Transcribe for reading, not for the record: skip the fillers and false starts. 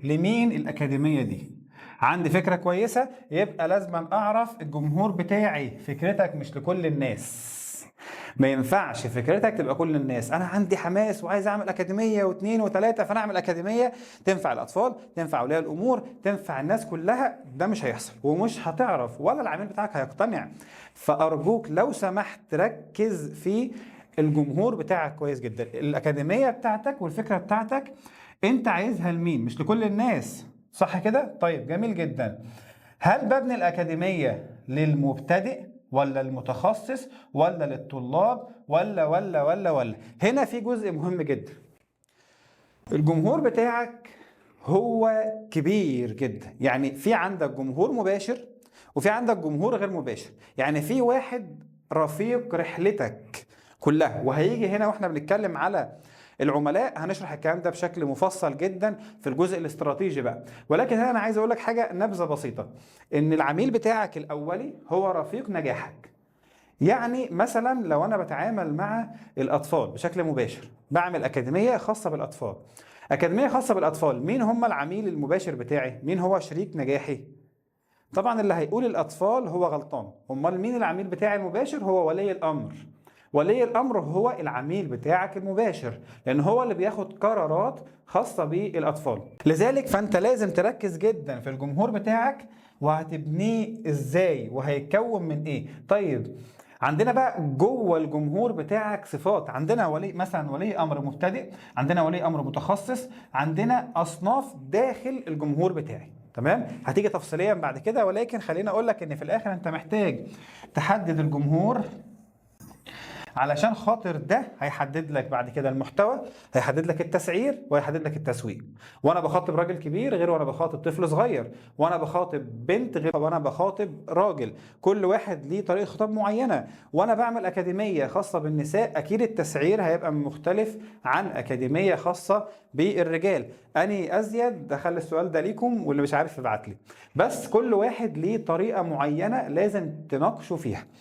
لمين الاكاديمية دي؟ عندي فكرة كويسه، يبقى لازم اعرف الجمهور بتاعي. فكرتك مش لكل الناس، ما ينفعش فكرتك تبقى كل الناس. انا عندي حماس وعايز اعمل اكاديمية واثنين وثلاثه، فانا اعمل اكاديمية تنفع الاطفال، تنفع اولياء الامور، تنفع الناس كلها. ده مش هيحصل ومش هتعرف ولا العميل بتاعك هيقتنع. فارجوك لو سمحت ركز في الجمهور بتاعك كويس جدا. الاكاديمية بتاعتك والفكرة بتاعتك انت عايزها لمين؟ مش لكل الناس، صح كده؟ طيب جميل جدا. هل ببني الأكاديمية للمبتدئ ولا المتخصص ولا للطلاب ولا ولا ولا ولا؟ هنا في جزء مهم جدا. الجمهور بتاعك هو كبير جدا، يعني في عندك جمهور مباشر وفي عندك جمهور غير مباشر. يعني في واحد رفيق رحلتك كلها، وهيجي هنا واحنا بنتكلم على العملاء هنشرح الكلام ده بشكل مفصل جدا في الجزء الاستراتيجي بقى. ولكن هنا انا عايز اقول لك حاجه، نبذه بسيطه، ان العميل بتاعك الاولي هو رفيق نجاحك. يعني مثلا لو انا بتعامل مع الاطفال بشكل مباشر، بعمل اكاديمية خاصة بالاطفال. اكاديمية خاصة بالاطفال، مين هم العميل المباشر بتاعي؟ مين هو شريك نجاحي؟ طبعا اللي هيقول الاطفال هو غلطان. امال مين العميل بتاعي المباشر؟ هو ولي الامر. ولي الامر هو العميل بتاعك المباشر، لان هو اللي بياخد قرارات خاصة بالاطفال. لذلك فانت لازم تركز جدا في الجمهور بتاعك وهتبنيه ازاي وهيتكون من ايه. طيب عندنا بقى جوه الجمهور بتاعك صفات، عندنا ولي مثلا ولي امر مبتدئ، عندنا ولي امر متخصص، عندنا اصناف داخل الجمهور بتاعي. تمام؟ هتيجي تفصيليا بعد كده، ولكن خليني اقول لك ان في الاخر انت محتاج تحدد الجمهور علشان خاطر ده هيحدد لك بعد كده المحتوى، هيحدد لك التسعير، وهيحدد لك التسويق. وانا بخاطب راجل كبير غير وانا بخاطب طفل صغير، وانا بخاطب بنت غير وانا بخاطب راجل. كل واحد ليه طريقه خطاب معينة. وانا بعمل اكاديمية خاصة بالنساء، اكيد التسعير هيبقى مختلف عن اكاديمية خاصة بالرجال. اني ازيد دخل السؤال ده ليكم، واللي مش عارف يبعت لي. بس كل واحد ليه طريقه معينة لازم تناقشوا فيها.